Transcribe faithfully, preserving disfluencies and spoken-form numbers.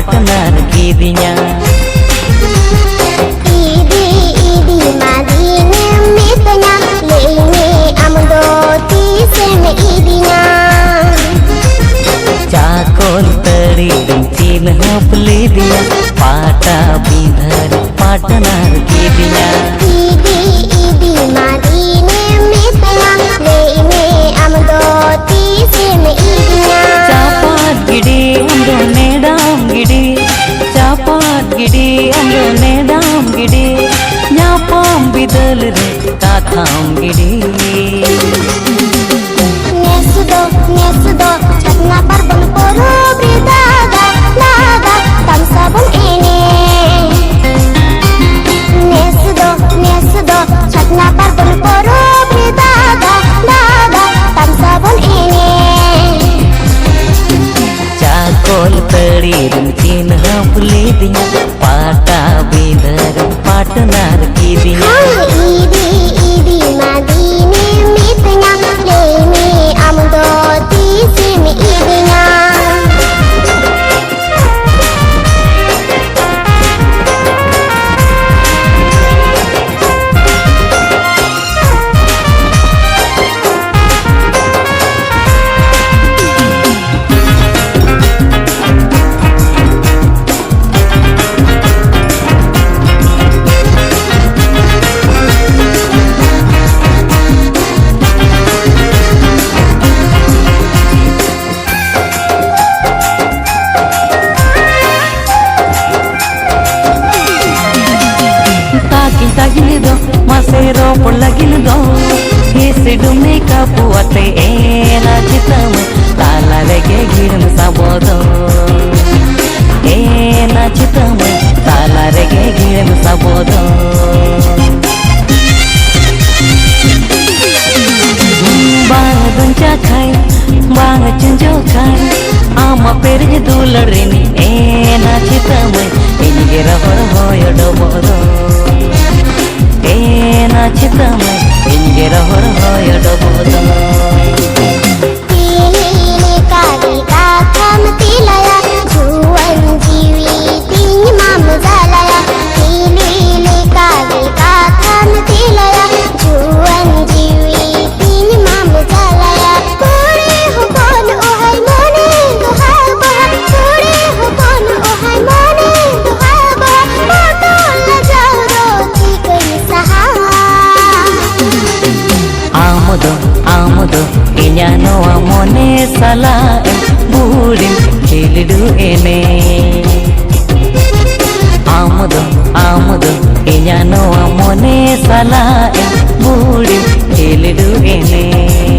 Partner ᱠᱤᱫᱤᱧᱟ᱾ ᱤᱫᱤ ᱤᱫᱤ ᱢᱟ ᱫᱤᱱᱮᱢ ᱢᱤᱛᱟᱹᱧᱟ, ᱞᱟᱹᱭ ᱢᱮ ᱟᱢ ᱫᱚ ᱛᱤᱥᱮᱢ ᱤᱫᱤᱧᱟ? ᱪᱟᱠᱚᱞ ᱛᱟᱹᱲᱤ ᱨᱮᱢ ᱪᱤᱱᱦᱟᱹᱯ ᱞᱤᱫᱤᱧᱟ, ᱯᱟᱴᱟᱵᱤᱸᱫᱷᱟᱹ ᱨᱮ ᱯᱟᱴᱱᱟᱨ ᱠᱤᱫᱤᱧᱟ᱾ ᱤᱫᱤ ᱤᱫᱤ ᱢᱟ ᱫᱤᱱᱮᱢ ᱢᱤᱛᱟᱹᱧᱟ, ᱞᱟᱹᱭ ᱢᱮ ᱟᱢ ᱫᱚ ᱛᱤᱥᱮᱢ ᱤᱫᱤᱧᱟ? ᱪᱟᱯᱟᱫ ᱜᱤᱰᱤ ᱟᱢ ᱫᱚ ᱱᱮᱰᱟᱢ ᱜᱤᱰᱤ, ᱪᱟᱯᱟᱫ ᱜᱤᱰᱤ ᱟᱢ ᱫᱚ ᱱᱮᱰᱟᱢ ᱜᱤᱰᱤ, ᱧᱟᱯᱟᱢ ᱵᱤᱫᱟᱹᱞ ᱨᱮ ᱠᱟᱛᱷᱟᱢ ᱜᱤᱰᱤ᱾ ᱱᱮᱥ ᱫᱚ, ᱱᱮᱥ ᱫᱚ ᱪᱷᱟᱛᱱᱟ ᱯᱟᱨᱵᱚᱱ ᱯᱚᱨᱚᱵᱽ ᱨᱮ ᱫᱟᱫᱟ, ᱫᱟᱫᱟ, ᱛᱟᱢᱥᱟ ᱵᱚᱱ ᱮᱱᱮᱡ᱾ ᱱᱮᱥ ᱫᱚ, ᱱᱮᱥ ᱫᱚ ᱪᱷᱟᱛᱱᱟ ᱯᱟᱨᱵᱚᱱ ᱯᱚᱨᱚᱵᱽ ᱨᱮ ᱫᱟᱫᱟ, ᱫᱟᱫᱟ, ᱛᱟᱢᱥᱟ ᱵᱚᱱ ᱮᱱᱮᱡ᱾ ᱪᱟᱠᱚᱞ ᱛᱟᱹᱲᱤ ᱨᱮᱢ ᱪᱤᱱᱦᱟᱹᱯ ᱞᱤᱫᱤᱧᱟ, ᱯᱟᱴᱟᱵᱤᱸᱫᱷᱟᱹ ᱨᱮᱢ ᱯᱟᱴᱱᱟᱨ ᱠᱤᱫᱤᱧᱟ᱾ ᱦᱳᱭ, ᱤᱫᱤ, ᱤᱫᱤ ᱢᱟ ᱫᱤᱱᱮᱢ ᱢᱤᱛᱟᱹᱧᱟ, ᱞᱟᱹᱭ ᱢᱮ ᱟᱢ ᱫᱚ ᱛᱤᱥᱮᱢ ᱤᱫᱤᱧᱟ? ᱛᱟᱠᱤᱱ ᱛᱟᱠᱤᱱ ᱫᱚ ᱢᱟᱥᱮ ᱨᱚᱯᱚᱲ ᱞᱟᱹᱜᱤᱫ ᱫᱚ, ᱦᱤᱥ ᱰᱩᱢᱱᱤ ᱠᱟᱹᱯᱩ ᱟᱛᱮ ᱮᱱᱟ ᱪᱤᱛᱟᱹᱢ, ᱛᱟᱞᱟ ᱨᱮᱜᱮ ᱜᱤᱲᱟᱹᱢ ᱥᱟᱵᱚ ᱫᱚ, ᱮᱱᱟ ᱪᱤᱛᱟᱹᱢ, ᱛᱟᱞᱟ ᱨᱮᱜᱮ ᱜᱤᱲᱟᱹᱢ ᱥᱟᱵᱚ ᱫᱚ᱾ ᱵᱟᱝ ᱫᱩᱧ ᱪᱟᱠᱷᱟᱭ, ᱵᱟᱝ ᱪᱩᱸᱡᱚᱠᱷᱟᱭ, ᱟᱢᱟᱜ ᱯᱮᱨᱮᱡ ᱫᱩᱞᱟᱹᱲ ᱨᱤᱱᱤᱡ ᱮᱱᱟ ᱪᱤᱛᱟᱹᱢᱟᱹᱭ, ᱤᱧ ᱜᱮ ᱨᱚᱦᱚᱲ ᱦᱚᱭ ᱰᱚᱵᱚᱜ ᱫᱚ, ᱮᱱᱟ ᱪᱤᱛᱟᱹᱢᱟᱹᱭ, ᱤᱧ ᱜᱮ ᱨᱚᱦᱚᱲ ᱦᱚᱭ ᱰᱚᱵᱚᱜ ᱫᱚ᱾ ᱛᱤᱞᱤ ᱞᱮᱠᱟ ᱜᱮ ᱠᱟᱛᱷᱟᱢ ᱛᱮᱞᱟᱭᱟ, ᱡᱩᱣᱟᱹᱱ ᱡᱤᱣᱤ ᱵᱩᱲᱤᱢ ᱠᱷᱮᱞᱰᱩ ᱮᱱᱮᱡ᱾ ᱟᱢ ᱫᱚ, ᱟᱢ ᱫᱚ ᱤᱧᱟᱹᱜ ᱱᱚᱣᱟ ᱢᱚᱱᱮ ᱥᱟᱞᱟᱜ ᱮᱢ ᱵᱩᱲᱤᱢ ᱠᱷᱮᱞᱰᱩ ᱮᱱᱮᱡ᱾